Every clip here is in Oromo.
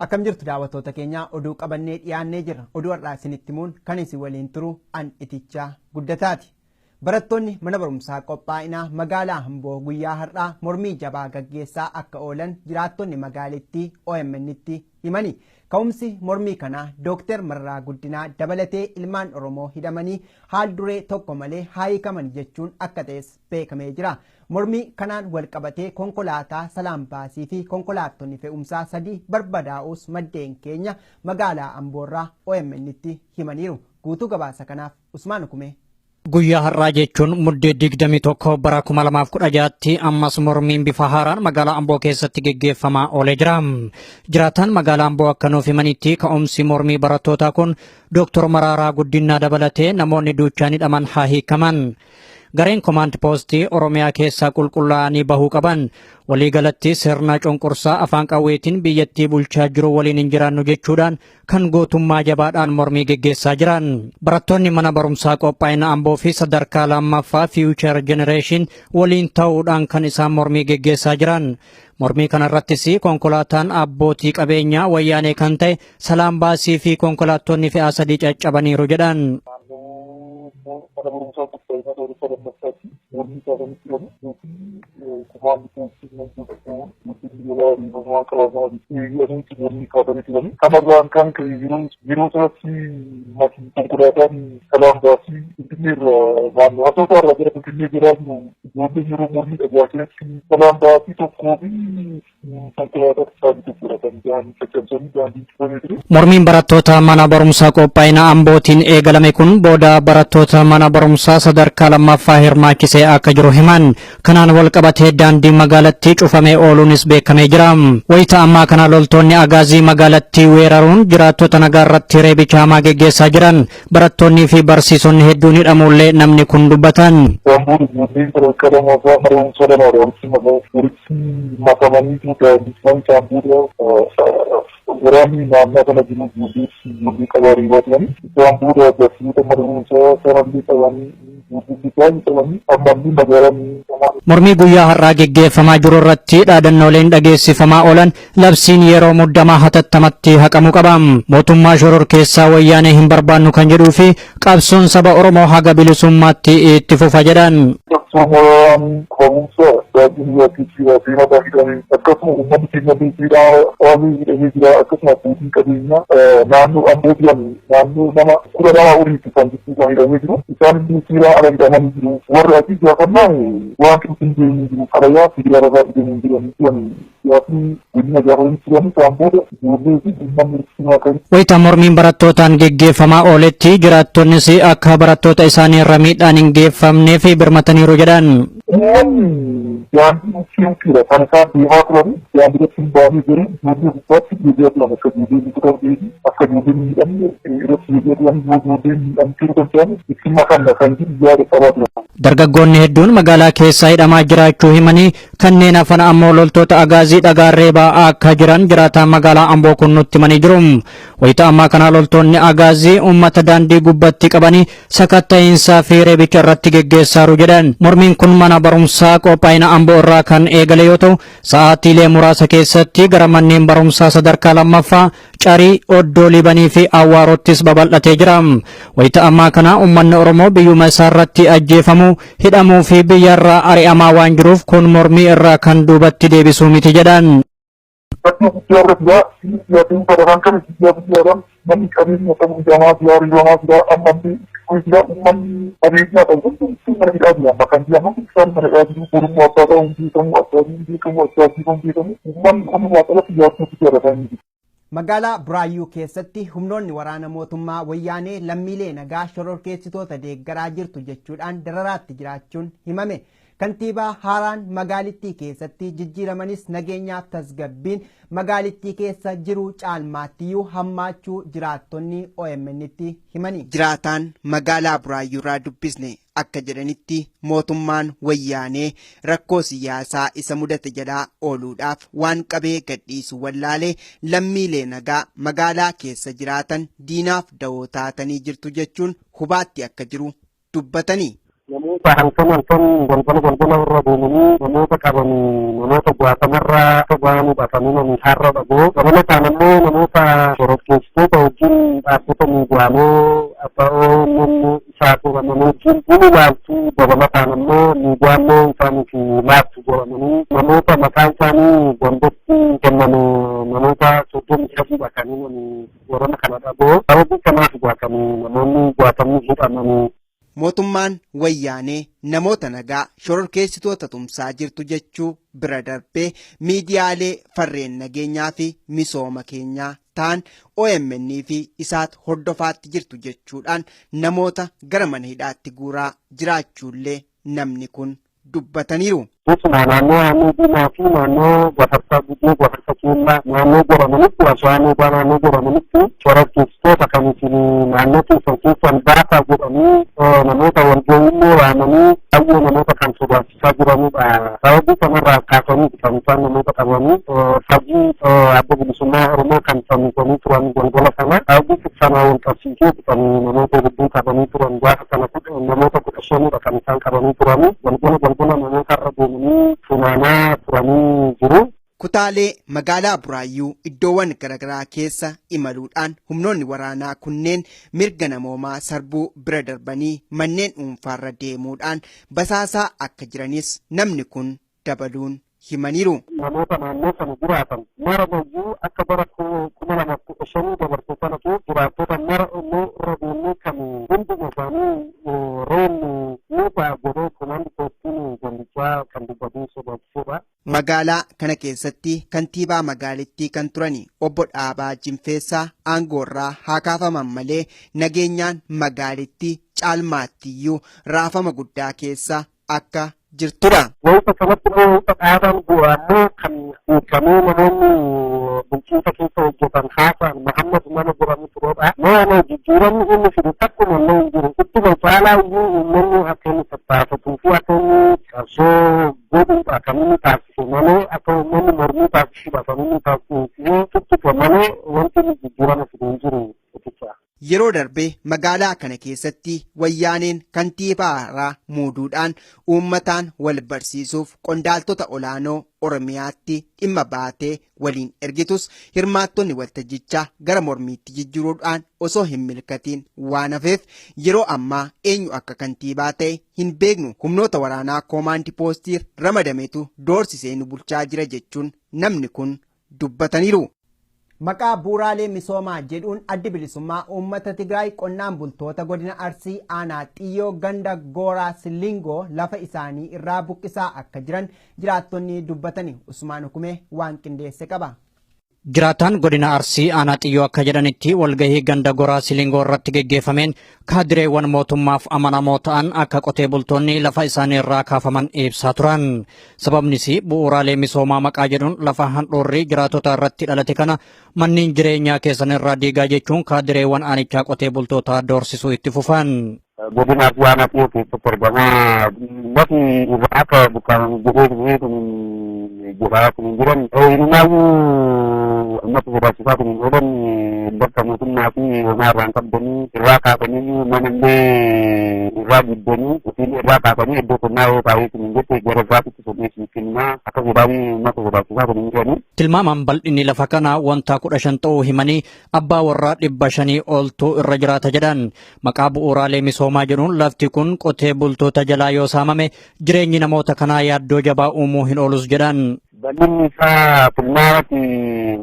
Akkam jirtu daawwattoota keenya, oduu qabannee dhiyaannee jirra. Oduu har'aa isinitti himuun kan isin waliin turu an Itichaa Guddataati. Barattoonni mana barumsaa qophaa'inaa magaalaa Amboo guyyaa har'aa mormii jabaa gaggeessaa akka oolan jiraattonni magaalittii OMN'tti himani. Ka'umsi mormii kanaa Dooktar Mararaa Guddinaa dabalatee ilmaan Oromoo hidhamanii haal duree tokko malee haa hiikaman jechuun akka ta'es beekamee jira. Mormii kanaan wal qabatee konkolaataa Salaam Baasii fi konkolaattonni fe'umsaa 3 barbadaa'uus maddeen keenya magaalaa Amboorraa OMN'tti himaniiru. Guutuu gabaasa kanaaf Usmaan Kumee. Guyyaa har'aa jechuun Muddee 21 bara 2016tti ammas mormiin bifa haaraan magaalaa Amboo keessatti geggeeffamaa oolee jira. Jiraataan magaalaa Amboo akka nuuf himanitti ka'umsi mormii barattootaa kun Dooktor Maraaraa Guddinaa dabalatee namoonni duuchaan hidhaman haa hiikaman. Gareen komaand poostii Oromiyaa keessaa qulqullaa'anii bahuu qaban. Waliigalatti sirna cunqursaa afaan qawweetiin biyyattii bulchaa jiru waliin hin jiraannu jechuudhaan kan gootummaa jabaadhaan mormii geggeessaa jiran. Barattoonni mana barumsaa qophaa'ina Amboo fi sadarkaa lammaffaa Future Generation waliin ta'uudhaan kan isaan mormii geggeessaa jiran. Mormii kanarrattis konkolaataan abbootii qabeenyaa wayyaanee kan ta'e Salaam Baasii fi konkolaattonni fe'aa 3 caccabaniiru jedhan. Naannoo mana barumsaa qophaa'ina sadarkaa lammaffaatti mormii kaasanii turan yookiin kumaandi poostii yookiin yeroo ariifamaa qabamaa jedhaniitu mormii kaasanii turan. Kanarraan kan ka'e yeroo sanatti matii konkolaataan Salaam Baasii Finfinnee irraa naannoo Asoosaa irraa gara Finfinnee jiraa jiru ijoolleen yeroo mormii dhagaa keessatti Salaam Baasii tokkoo fi Mormiin barattoota mana barumsaa qophaa'ina Ambootiin eegalame kun booda barattoota mana barumsaa sadarkaa lammaffaa hirmaachisee akka jiru himan. Kanaan wal qabatee daandiin magaalattii cufamee ooluunis beekamee jira. Wayita ammaa kana loltoonni Agaazii magaalattii weeraruun jiraattota nagaa irratti reebicha hamaa geggeessaa jiran. Barattoonnii fi barsiisonni hedduun hidhamuullee namni kun dubbatan. Isaan booda ijoolleen sadarkaa lammaffaa mana barumsaa lamaadha walitti walitti makamaniitu daandii isaan booda waraanni naannoo sana jiru ijoolleetti ijoollee qabaa reebaa turani. Isaan booda barsiisota mana barumsaa sanallee qabanii ijoollee baay'ee qabanii ammallee magaalaan Mormii guyyaa har'aa geggeeffamaa jiru irratti dhaadannooleen dhageessifamaa oolan labsiin yeroo muddamaa hatattamatti haqamuu qaba. Mootummaa shororkeessaa wayyaanee hin barbaannu kan jedhuu fi qabsoon saba Oromoo haga bilisummaatti itti fufa jedhan. Qabsoon barumsa daandii biyyaatti jira seenaa hidhame akkasuma uummanni keenya illee seeraa dhaabee hidhamee jira akkasuma abbootiin qabeenyaa naannoo Amboo jiran naannoo nama 12 oliitti kan jechuudha hidhamee jiru isaan illee seeraa ala hidhamanii jiru warri asii gaafannaa waan hin deemee jiru xalayaa federaalaa irraa hidhamee jiran jiran siyaasni godina gaafatanii turan isaan booda ijoollee fi uummanni itti kan Wayita mormiin barattootaan geggeeffamaa ooletti jiraattonnis akka barattoota isaanii irra miidhaan hin geeffamneef birmataniiru jedhan. Uummanni daandii bukkee bukkeedha kan isaan deemaa turan daandii irratti hin baanee jiru ijoollee gubbaatti deebi'aa turan akka ijoolleen rukutamtee fi akka ijoolleen miidhamne irratti deebi'aa turan yoo ijoolleen miidhamtee kan ta'an itti makanna kan jiru yaada qabaa turan. Dargaggoonni hedduun magaalaa keessaa hidhamaa jiraachuu himanii kanneen hafan ammoo loltoota Agaazii dhagaan reebaa akka jiran jiraataan magaalaa Amboo kun nutti himanii jiru. Wayita ammaa kana loltoonni Agaazii uummata daandii gubbatti qabanii sakatta'iinsaa fi reebicha irratti geggeessaaru jedhan. Mormiin kun mana barumsaa qophaa'ina Amboo irraa kan eegale yoo ta'u, sa'aatiilee muraasa keessatti gara manneen barumsaa sadarkaa lammaffaa Carii, Oddoo Liibanii fi Awwaarottis babal'atee jira. Wayita ammaa kana uummanni Oromoo biyyuma isaa irratti ajjeefamuu, hidhamuu fi biyya irraa ari'amaa waan jiruuf kun mormii irraa kan duubatti deebisuu miti jedhan. Fakkii guddaa irra jira. Siyaasni sadarkaan kana guyyaa guyyaadhaan namni qabeenya qabu hidhamaa jira, reebamaa jira, ammallee jira. Uummanni qabeenya qabu hundumtuu mana hidhaa jira. Amma kan jiran hundi isaan mana hidhaa jiru. Borummoo abbaa ta'uu hin beekamu, abbaa hin beekamu, abbaa hin beekamu. Uummanni walumaa galatti yaaddoo guddaadha kan inni jiru. Magaalaa Buraayyuu keessatti humnoonni waraana mootummaa wayyaanee lammiilee nagaa shororkeessitoota deeggaraa jirtu jechuudhaan dararaatti jiraachuun himame. Kantiibaa haaraan magaalittii keessatti jijjiiramanis nageenyaaf tasgabbiin magaalittii keessa jiru caalmaattiyyuu hammaachuu jiraattonni OMN'tti himani. Jiraataan magaalaa Buraayyuurraa dubbisne akka jedhanitti mootummaan wayyaanee rakkoo siyaasaa isa mudate jalaa ooluudhaaf waan qabee gadhiisu wallaalee lammiilee nagaa magaalaa keessa jiraatan diinaaf dawoo taatanii jirtu jechuun hubaatti akka jiru dubbatani. Namoota Halkan halkan galgala galgala irra deemanii namoota qaban, namoota jaatamarra akka ga'anidha kan himanii har'a dhagoo. Dabalataan ammoo namoota shororkeessitoota wajjin dhaabbata miidiyaalee abbaa OMN isaa to'ataman wajjin ni ilaaltu, dabalataan ammoo miidiyaalee isaaniif laattu jedhamanii namoota maqaan isaanii gandatti kenname namoota 33dha kan himanii warra kana dhagoo. Sababii kanaaf kan namoonni jaatamni hidhamanii. Mootummaan Wayyaanee namoota nagaa shororkeessitoota tumsaa jirtu jechuu bira darbee miidiyaalee farreen nageenyaa fi misooma keenyaa ta'an OMN fi isaat hordofaatti jirtu jechuudhaan namoota gara mana hidhaatti guuraa jiraachuullee namni kun dubbataniiru. Keessumaa naannoo Aanee Diimaa fi naannoo Gafarsaa Gujee, Gafarsa Keellaa naannoo jedhamanitti, Ashaa Meedaa naannoo jedhamanitti shororkeessitoota kan isin naannoo keessan keessan baasaa jedhanii namoota walga'iillee waamanii baay'ee namoota kan sodaachisaa jiranidha. Sababii kanarraa kaasanii kan isaan namoota qabanii fajii Adda Bilisummaa Oromoo kan fannisanii turan galgala sana, sababii sana wal qabsiisee kan namoota hedduu qabanii turan. Gaafa sana namoota 15dha kan isaan qabanii turanii, galgala galgala namoota irra deemanii funaanaa turanii jiru. Kutaalee magaalaa Buraayyuu iddoowwan garaagaraa keessa imaluudhaan humnoonni waraanaa kunneen mirga namoomaa sarbuu bira darbanii manneen dhuunfaarra deemuudhaan basaasaa akka jiranis namni kun dabaluun himaniiru. Namoota naannoo sana jiraatan mara iyyuu akka bara 2015 dabarte sana keessa jiraattota mara illee irra deemnee kan hunduma isaanii reennu ni ta'a jedhee komaandi poostiin gandichaa kan dubbatee sodaachisedha. Magaalaa kana keessatti kantiibaa magaalittii kan turani obbo Dhaabaa Jinfeessaa aangoorraa haa kaafaman malee nageenyaan magaalittii caalmaattiyyuu raafama guddaa keessa akka jirtudha. Wayita kanatti immoo dhaabaan bu'aa ammoo kan beekamee namoonni bulchiinsa keessa hojjetan haasa'an Mahammad nama jedhamu turedha. Nama jijjiiramni inni fide takkuma illee hin jiru. Ittuma caalaa iyyuu uummanni akka inni tattaafatuu fi akka inni qabsoo godhuudha kan inni taasise malee, akka uummanni mormii taasisuudha kan inni taasise tuttuqa malee wanti inni jijjiirama fide hin jiru jechuudha. Yeroo darbe magaalaa kana keessatti Wayyaaneen kantiibaa haaraa muuduudhaan uummataan wal barsiisuuf qondaaltota olaanoo Oromiyaatti dhimma baatee waliin ergitus, hirmaattonni waltajjichaa gara mormiitti jijjiiruudhaan osoo hin milkatiin waan hafeef yeroo ammaa eenyu akka kantiibaa ta'e hin beeknu, humnoota waraanaa koomaandi poostii ramadametu doorsisee nu bulchaa jira jechuun namni kun dubbataniiru. Maqaa bu'uuraalee misoomaa jedhuun Addi Bilisummaa Uummata Tigraay qonnaan bultoota godina Arsii aanaa Xiyyoo ganda Gooraa Silingoo lafa isaanii irraa buqqisaa akka jiran jiraattonni dubbatani. Usmaan Hukumee waan qindeesse qaba. Jiraataan godina Arsii aanaa Xiyyoo akka jedhanitti, walgahii ganda Goraa Silingoo irratti geggeeffameen kaadireewwan mootummaaf amanamoo ta'an akka qotee bultoonni lafa isaanii irraa kaafaman ibsaa turan. Sababnis bu'uuraalee misoomaa maqaa jedhuun lafa handhuurri jiraatota irratti dhalate kana manneen jireenyaa keessan irraa diigaa jechuun kaadireewwan aanichaa qotee bultoota doorsisuu itti fufan. Godina Arsii aanaa Xiyyoo keessatti argamaa lafi irraa akka buqqaafamu jedhee kun jedhaa kun hin jiran. Inumaayyuu ammatti sodaachisaa kun hin oolan, bakka mootummaa fi homaa irraa hin qabdanii irraa kaasanii, mana illee irraa guddanii ofiin irraa kaasanii iddoo qonnaa yoo taa'ee kun hin jette gara biraatitti soqee kennaa akka godhaanii uummata sodaachisaa kun hin jirani. Tilmaamaan bal'inni lafa kanaa wanta 15 ta'uu himanii, abbaa warraa 500 oltu irra jiraata jedhan. Maqaa bu'uuraalee misoomaa jedhuun lafti kun qotee bultoota jalaa yoo saamame jireenyi namoota kanaa yaaddoo jabaa uumuu hin oolus jedhan. Bal'inni isaa tilmaamatti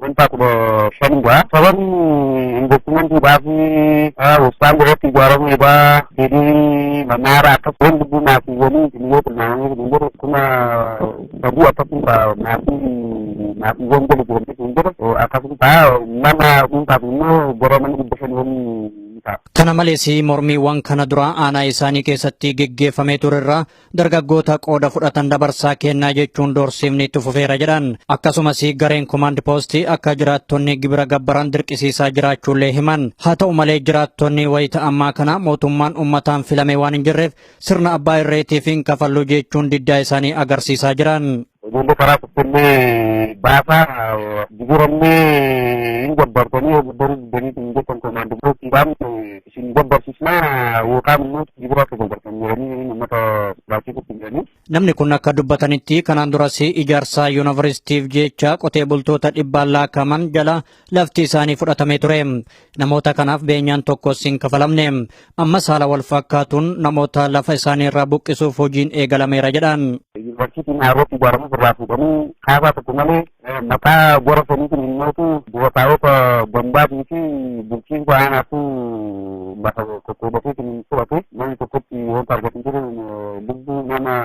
wanta 15dha. Sababni investimentiidhaaf hospitaalli irratti ijaaramuudha. Fedhii manaara akkasumas lubbuu maatiiwwanii yoo tilmaamamee hin jiru 3000 akkasuma maatii maatiiwwan jala jiran hin jiru, akkasuma nama dhuunfaaf immoo gara mana 500 olii ta'a. Kana malees mormiiwwan kana dura aanaa isaanii keessatti geggeeffamee turerraa dargaggoota qooda fudhatan dabarsaa kennaa jechuun doorsiifni itti fufeera jedhan. Akkasumas gareen komaand poostii akka jiraattonni gibira gabbaran dirqisiisaa jiraachuullee himan. Haa ta'u malee jiraattonni wayita ammaa kana mootummaan uummataan filame waan hin jirreef sirna abbaa irreetiif hin kafallu jechuun diddaa isaanii agarsiisaa jiran. Ijoollee karaa tokkollee baasaa gibirallee hin gabbartanii gabbaruu diddanii hin jettan komaandii postiidhaan isin gabbarsiisnaa yookaan immoo gibira akka gabbartan jedhanii uummata baasii jedhanii. Namni kun akka dubbatanitti kanaan duras ijaarsa yuunivarsiitiif jecha qotee bultoota dhibbaan lakkaa'aman jala lafti isaanii fudhatamee ture. Namoota kanaaf beenyaan tokkos hin kafalamne. Ammas haala wal fakkaatuun namoota lafa isaanii irraa buqqisuuf hojiin eegalameera jedhan. Yuunivarsiitiin haarootti ijaaramuuf irraa fuudhanii kaabaa tokko malee maqaa gora saniitiin himmootu dubataa'ota gandaatii fi bulchiinsa aanaatu lafa qoqqoodateetiin hin fudhate. Namni tokkotti wanta argatu jiru lubbuu nama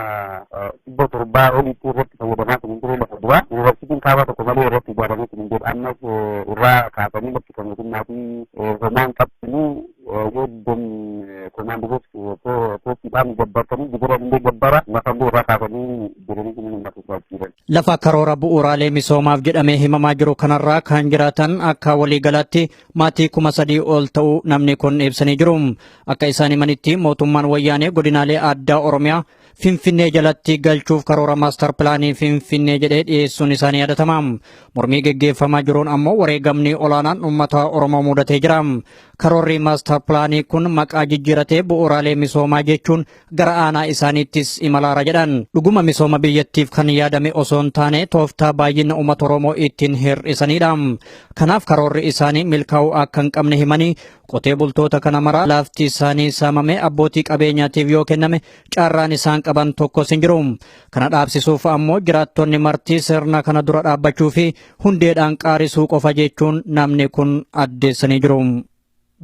700 olitti irratti fayyadamaa kan hin jiru lafa duraa. Yuunivarsiitiin kaabaa tokko malee irratti ijaaramee kan hin jiru ammas irraa kaasanii bakki kan mootummaa fi homaan qabsanii yoo diddan komaandii postiidhaan gabbartanii gibira illee gabbara lafa illee irraa kaasanii jiranii kun uummata jiran. Lafa karoora bu'uuraalee misoomaaf jedhamee himamaa jiru kanarraa kan jiraatan akka waliigalaatti maatii 3,000 ol ta'uu namni kun ibsanii jiru. Akka isaan himanitti mootummaan wayyaanee godinaalee addaa Oromiyaa Finfinnee jalatti galchuuf karoora maastar pilaanii Finfinnee jedhee dhiyeessuun isaanii yaadatama. Mormii geggeeffamaa jiruun ammoo wareegamni olaanaan uummata Oromoo mudatee jira. Karoorri maastar pilaanii kun maqaa jijjiiratee bu'uuraalee misoomaa jechuun gara aanaa isaaniittis imalaara jedhan. Dhuguma misooma biyyattiif kan yaadame osoo hin taane tooftaa baay'ina uummata Oromoo ittiin hir'isanidha. Kanaaf karoorri isaanii milkaa'uu akka hin qabne himanii qotee bultoota kana mara lafti isaanii saamame abbootii qabeenyaatiif yoo kenname carraan isaan qaban tokkos hin jiru. Kana dhaabsisuuf ammoo jiraattonni marti sirna kana dura dhaabbachuu fi hundeedhaan qaarisuu qofa jechuun namni kun addeessanii jiru.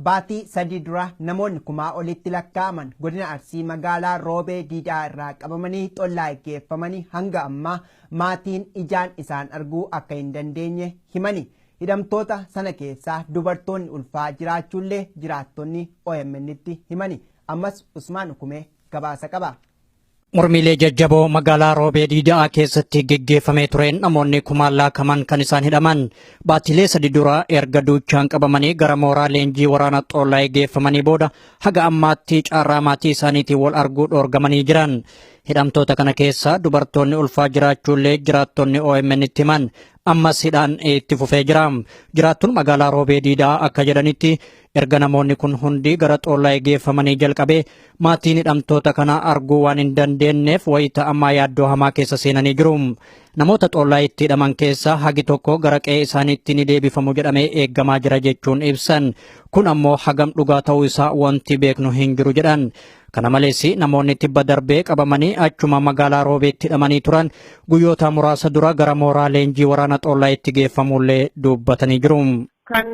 Baatii 3 dura namoonni kumaa olitti lakkaa'aman godina Arsii magaalaa Roobee Diidaa irraa qabamanii xollaa geeffamanii hanga ammaa maatiin ijaan isaan arguu akka hin dandeenye himani. Hidhamtoota sana keessaa dubartoonni ulfaa jiraachuullee jiraattonni OMN'tti himani. Ammas Usmaan Ukumee gabaasa qaba. Mormiilee jajjaboo magaalaa Roobee Diidaa keessatti geggeeffamee tureen namoonni kumaan lakkaa'aman kan isaan hidhaman. Baatilee 3 dura erga duuchaan qabamanii gara mooraa leenjii waraana Xollaayee geeffamanii booda haga ammaatti carraa maatii isaaniitiin wal arguu dhoorgamanii jiran. Hidhamtoota kana keessa dubartoonni ulfaa jiraachuullee jiraattonni OMN itti himan. Ammas hidhaan itti fufee jira. Jiraattuun magaalaa Roobee Diidaa akka jedhanitti erga namoonni kun hundi gara Xollaayee geeffamanii jalqabee maatiin hidhamtoota kana arguu waan hin dandeenyeef wayita ammaa yaaddoo hamaa keessa seenanii jiru. Namoota Xollaayeetti hidhaman keessaa hagi tokko gara qe'ee isaaniitti ni deebifamu jedhamee eeggamaa jira jechuun ibsan. Kun ammoo hagam dhugaa ta'uu isaa wanti beeknu hin jiru jedhan. Kana malees namoonni tibba darbee qabamanii achuma magaalaa Roobeetti hidhamanii turan guyyoota muraasa dura gara mooraa leenjii waraana Xollaayeetti geeffamullee dubbatanii jiru. Kan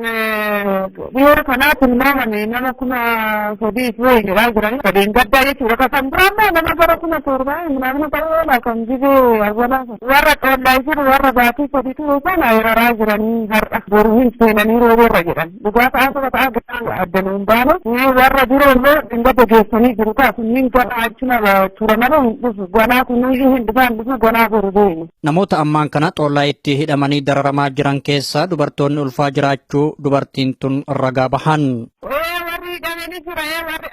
dhiyoo kanaa tilmaamame nama 3,000 fi wayii jedhaa jiran sadeen gaddaa jechuudha. Kan biraa immoo nama gara 7,000 namni ta'uu kan jibee awwalaa warra xollaa jiru warra baatii 3 ture sana hiraraa jiranii har'a boru hin seenanii roobeerra jedhan. Dhugaa ta'aa saba ta'aa garaan adda nuun baanu warra biroo immoo hin gadda geessanii jiru ta'a kunniin gara achuma ture malee hin dhufu ganaa kunniyyuu hin dhufaan dhufu ganaa boru deemu. Namoota ammaan kana Xollaayeetti hidhamanii dararamaa jiran keessaa dubartoonni ulfaa jiraachuu dubartiin tun ragaa bahan. Warri hidhamanii jira warri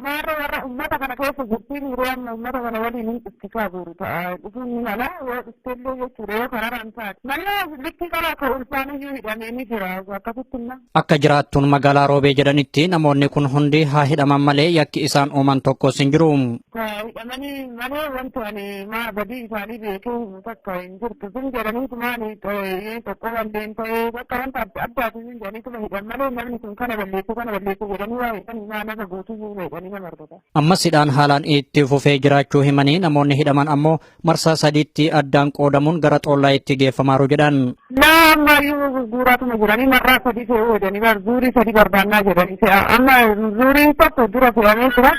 maarra warra uummata kana keessa jirtiin yeroo amma uummata kana waliin hin dhuftisaa boru ta'a dhufuun ni mala yoo dhuftellee jechuudha yoo kararaan taate malee likkii qaba akka ulfaaniyyuu hidhamee ni jira akkasitti immoo. Akka jiraattuun magaalaa Roobee jedhanitti namoonni kun hundi haa hidhaman malee yakki isaan uuman tokkos hin jiru. Hidhamanii malee wanti ani maa badii isaanii beekee himu takka hin jirtu sun jedhaniitu maali tokko balleen ta'ee bakka wanta adda addaatiin hin jedhaniituma hidhan malee namni kun kana balleessuu kana balleessuu jedhanii waa hidhan maa nama guutuu hidhanii nama argata. Ammas hidhaan haalaan itti fufee jiraachuu himanii namoonni hidhaman ammoo marsaa 3tti addaan qoodamuun gara Xollaayeetti geeffamaaru jedhan. Laa ammayyuu guuraatuma jiranii marraa 3 fe'uu jedhanii zuurii 3 barbaannaa jedhanii fe'a amma zuuriin tokko dura fe'amee jira.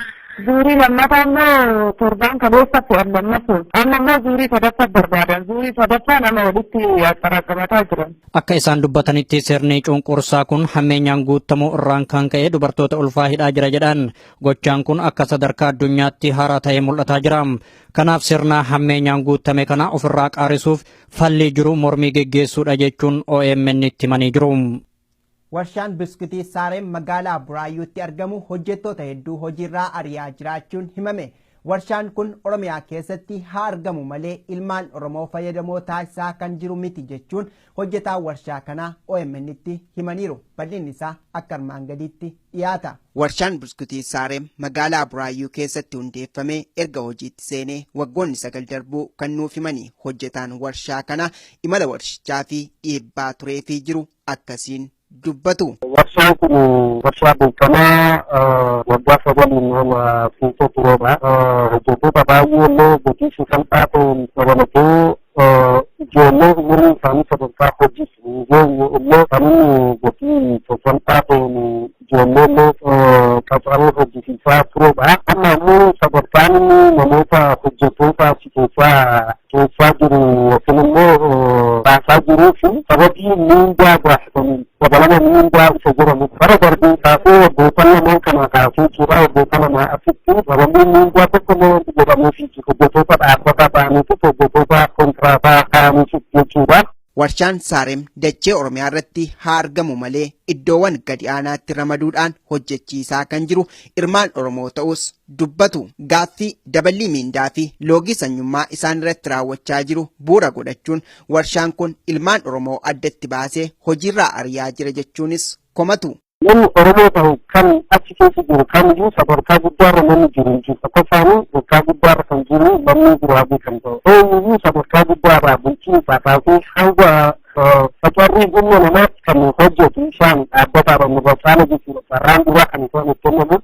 Zuurii lammataa immoo torbaan kaleessa fe'an lammaffuu amma immoo zuurii sadaffaa barbaadan zuurii sadaffaa nama walitti axxaraaqamataa jiran. Akka isaan dubbatanitti sirni cunqursaa kun hammeenyaan guutamuu irraan kan ka'e dubartoota ulfaa hidhaa jira jedhan. Gochaan kun akka sadarkaa addunyaatti haaraa ta'ee mul'ataa jira. Kanaaf sirna hammeenyaan guutame kana ofirraa qaarisuuf falli jiru mormii geggeessuudha jechuun OMN itti himanii jiru. Warshaan biskutii Saareen magaalaa Buraayyuutti argamu hojjettoota hedduu hojiirraa ari'aa jiraachuun himame. Warshaan kun Oromiyaa keessatti haa argamu malee ilmaan Oromoo fayyadamoo taasisaa kan jiru miti jechuun hojjetaa warshaa kanaa OMN'tti himaniiru. Bal'inni isaa akka armaan gadiitti dhiyaata. Warshaan buskutii Saareem magaalaa Buraayyuu keessatti hundeeffamee erga hojiitti seenee waggoonni 9 darbuu kan nuuf himanii hojjetaan warshaa kana imala warshichaa fi dhiibbaa tureefii jiru akkasiin dubbatu. Warshaan kun warshaa beekamaa waggaa 9n ol keessa turedha. Hojjettoota baay'ee illee gatii salphaa ta'een dabalatee ijoollee umuriin isaanii sadarkaa hojiif hin geenye illee kan inni gatii salphaa ta'een ijoollee illee qacaree hojjisiisaa turedha. Amma immoo sadarkaan inni namoota hojjettoota achi keessaa jiru yookiin immoo baasaa jiruu fi sababii miindaa gaafataniin dabalama miindaa isa jedhamu bara darbee kaasee waggoota lamaan kana kaasee jira. Waggoota lamaa asitti daballi miindaa tokko illee wanti jedhamuuf hojjettoota dhaabbataa ta'aniifis hojjettoota kontiraataa ta'aniifis jechuudha. Warshaan Saareem dachee Oromiyaa irratti haa argamu malee iddoowwan gadi aanaatti ramaduudhaan hojjechiisaa kan jiru ilmaan Oromoo ta'us dubbatu. Gaaffii daballii miindaa fi loogii sanyummaa isaan irratti raawwachaa jiru bu'uura godhachuun warshaan kun ilmaan Oromoo addatti baasee hojiirraa ari'aa jira jechuunis komatu. Namni Oromoo ta'e kan achi keessa jiru kamiyyuu sadarkaa guddaarra namni jiru hin jiru. Tokko isaanii sadarkaa guddaarra kan jiru lammii Guraagee kan ta'e. Eenyuyyuu sadarkaa guddaarraa bulchiinsaa kaasee hanga facarrii humna namaatti kan hojjetu isaan dhaabbataadhaan irra caala jechuudha. Carraan duraa kan isaan itti kennamu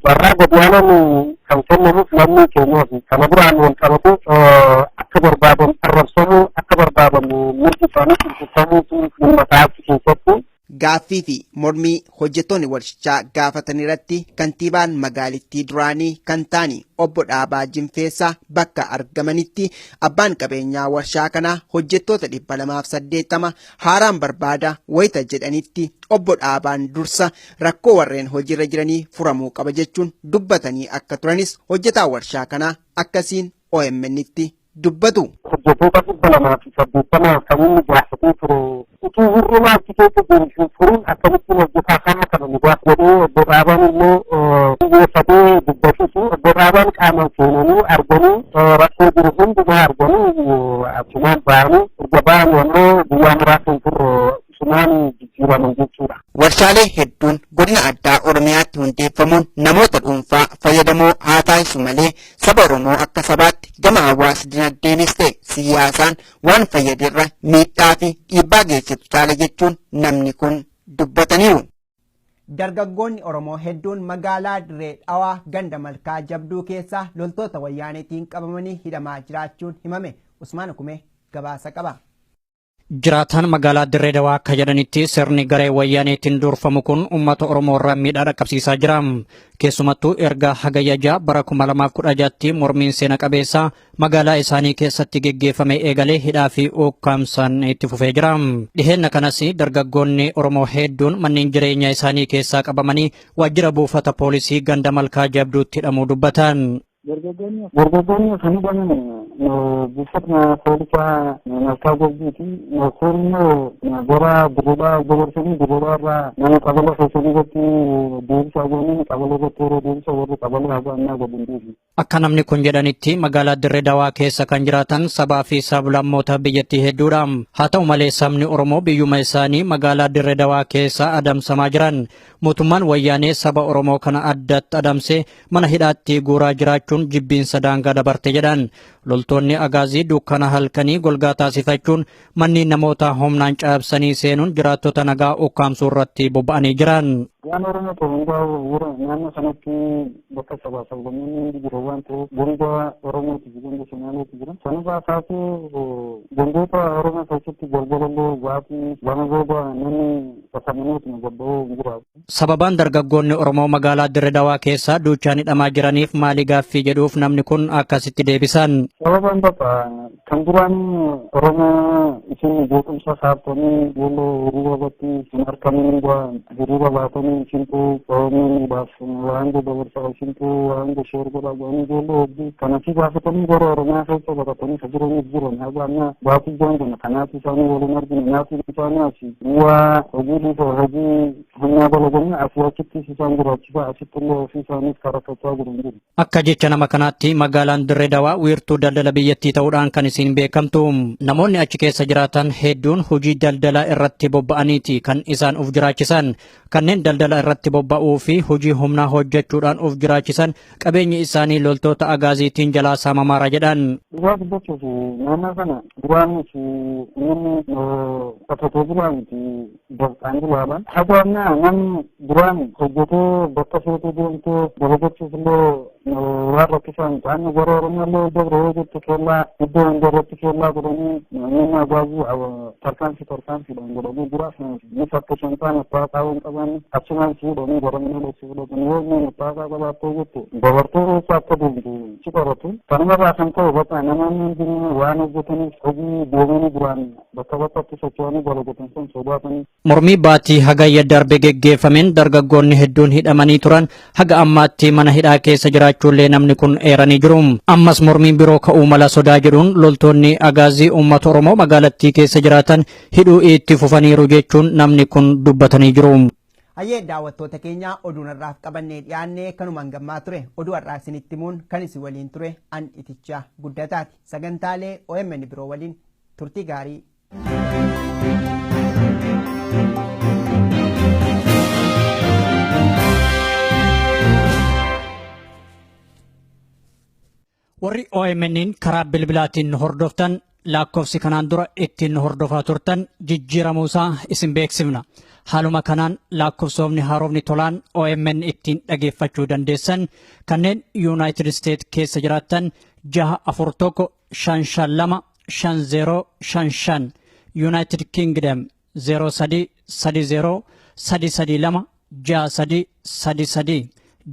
carraa gadi aanaan kan kennamuuf lammii keenyaaf kana biraan wal qabate akka barbaadan arrabsamuu akka barbaadan mirgi isaanii cunqurfamuutu mul'ata achi keessatti. Gaaffii fi mormii hojjettoonni warshichaa gaafatan irratti kantiibaan magaalittii duraanii kan ta'ani obbo Dhaabaa Jinfeessaa bakka argamanitti abbaan qabeenyaa warshaa kanaa hojjettoota 280 haaraan barbaada wayita jedhanitti obbo Dhaabaan dursa rakkoo warreen hojiirra jiranii furamuu qaba jechuun dubbatanii akka turanis hojjetaa warshaa kanaa akkasiin OMN'tti dubbatu. Hojjettoota 280 kan inni gaafatee ture utuu hir'ina achi keessa jiru hin furin akkamittiin hojjetaa kana kana nu gaaf jedhee obbo Dhaabaan immoo xiyyeeffatee dubbatutu obbo Dhaabaan qaamaan seenanii arganii rakkoo jiru hundumaa arganii achumaan ba'anii erga ba'anii ammoo guyyaa muraasa hin turre isumaan jijjiiraman jechuudha. Warshaalee hedduun godina addaa Oromiyaatti hundeeffamuun namoota dhuunfaa fayyadamoo haa taasisu malee saba Oromoo akka sabaatti gama hawaasa dinagdeenis ta'e siyaasaan waan fayyaderra miidhaa fi dhiibbaa geessisu caala jechuun namni kun dubbataniiru. Dargaggoonni Oromoo hedduun magaalaa Dirree Dhawaa ganda Malkaa Jabduu keessaa loltoota wayyaaneetiin qabamanii hidhamaa jiraachuun himame. Usmaan Kumee gabaasa qaba. Jiraataan magaalaa Dirree Dhawaa akka jedhanitti sirni garee wayyaaneetiin durfamu kun uummata Oromoo irraa miidhaa dhaqqabsiisaa jira. Keessumattuu erga hagayya 6 bara 2016tti mormiin seena qabeessa magaalaa isaanii keessatti geggeeffame eegalee hidhaa fi ukkaamsaan itti fufee jira. Dhiheenna kanas dargaggoonni Oromoo hedduun manneen jireenyaa isaanii keessaa qabamanii waajjira buufata poolisii ganda Malkaa Jabduutti hidhamuu dubbatan. Dargaggoonni kan hidhaman buufata poolisaa Malkaa Jabduuti. Kun immoo gara Dirreedhaa dabarsanii Dirreedhaa irraa nama qabala keessanii irratti deebisaa jiranii qabala irratti yeroo deebisa warri qabala haga ammaa gadi hin deebiin. Akka namni kun jedhanitti magaalaa Dirree Dhawaa keessa kan jiraatan sabaa fi sablammoota biyyattii hedduudha. Haa ta'u malee sabni Oromoo biyyuma isaanii magaalaa Dirree Dhawaa keessa adamsamaa jiran. Mootummaan wayyaanee saba Oromoo kana addatti adamsee mana hidhaatti guuraa jiraachuun jibbiinsa daangaa dabarte jedhan. Loltoonni Agaazii dukkana halkanii golgaa taasifachuun manneen namootaa humnaan cabsanii seenuun jiraattota nagaa ukkaamsuu irratti bobba'anii jiran. Waan Oromoo ta'e hundaa yeroo naannoo sanatti bakka sabaa sablammoonni hundi jiran waan ta'eef ganda Oromooti fi ganda Somaaleeti jira. Sanarraa kaasee gandoota Oromoo keessatti galgalallee gaaffii lama booda namni bakka gabba'ee hin jiraatu. Sababaan dargaggoonni Oromoo magaalaa Dirree Dhawaa keessaa duuchaan hidhamaa jiraniif maali gaaffii jedhuuf namni kun akkasitti deebisan. Sababaan bakka kan duraan Oromoo isin jeequmsa kaaftanii ijoollee hiriira irratti hin argamin hunda hiriira baatanii Namni isintu OMN-dhaaf waan dabarsaa isintu waan sheer godhaa jedhanii ijoollee hedduu kana si gaafatanii gara Oromiyaa keessa baqatanii ka jiraniif jiran haga amma baatii jiran kana kanaatu isaanii waliin argina nyaatu isaanii asii waa hojii dhiisa hojii humnaa dalaganii asii achittis isaan jiraachisaa asitti illee ofii isaaniif karakachaa jiran jiru. Akka jecha nama kanaatti magaalaan Dirree Dawaa wiirtuu daldala biyyattii ta'uudhaan kan isiin beekamtu. Namoonni achi keessa jiraatan hedduun hojii daldalaa irratti bobba'aniiti kan isaan of jiraachisan. Kanneen daldala irratti bobba'uu fi hojii humnaa hojjechuudhaan of jiraachisan qabeenyi isaanii loltoota agaaziitiin jalaa saamamaara jedhan. Dhugaa dubbachuuf naannoo kana duraanis namni qotatee bulaa miti dafqaan bulaadha. Haga ammaa namni duraan hojjetee bakka feetee deemtee dalagachuuf illee waan rakkisaa miti. Amma gara Oromiyaa illee dabre yoo jettu keellaa iddoo hunda irratti keellaa godhanii namni agaazii tarkaanfii tarkaanfiidhaan godhanii jira. Nis akka shantaan mattaaqaa hin qabaanne achumaan si hidhanii gara mana si fudhatan yoo inni mattaaqaa qabaattee jettu dabartee eessa akka deemtu si qoratu. Kanuma irraa kan ka'e bakka namoonni hundinuu waan hojjetaniif hojii deemanii duraan bakka bakkatti socho'anii dalagatan sun sodaatanii. Mormii baatii hagayya darbe geggeeffameen dargaggoonni hedduun hidhamanii turan haga ammaatti mana hidhaa keessa jiraachuullee namni kun eeranii jiru. Ammas mormiin biroo ka'uu mala sodaa jedhuun loltoonni agaazii uummata Oromoo magaalattii keessa jiraatan hidhuu itti fufaniiru jechuun namni kun dubbatanii jiru. Hayyee daawwattoota keenya oduun har'aaf qabannee dhiyaannee kanumaan gammaa ture oduu har'aa isinitti himuun kan isin waliin ture an Itichaa Guddataati. Sagantaalee OMN biroo waliin turtii gaarii. Warri OMN'n karaa bilbilaatiin hordoftan lakkoofsi kanaan dura ittiin hordofaa turtan jijjiiramuusaa isin beeksifna. Haaluma kanaan lakkoofsoomni haaromni tolaan OMN ittiin dhageeffachuu dandeessan kanneen Yuunaayitid Isteet keessa jiraattan 641 552 5055, Yuunaayitid Kingdom 03 30 332 63 33,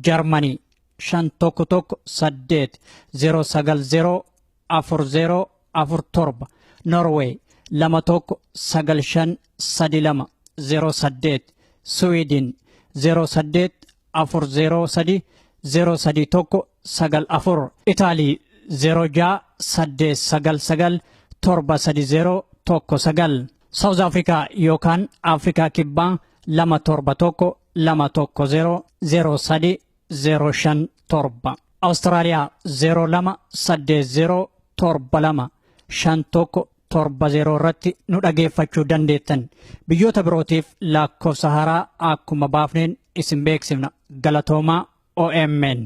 Jarmanii 5 1 1 8 0 9 0 4 0 4 7, Norway 2 1 9 5 3 2 0 8, Sweden 0 8 4 0 3 0 3 1 9 4, Itaalii 0 6 8 9 9 7 3 0 1 9, South Africa yookaan Afrikaa Kibbaa 2 7 1 2 1 0 0 3 0 5 7, Awustiraaliyaa 0 2 8 0 7 2 5 1 7 0 irratti nu dhageeffachuu dandeettan. Biyyoota birootiif lakkoofsa haaraa akkuma baafneen isin beeksifna. Galatoomaa OMN.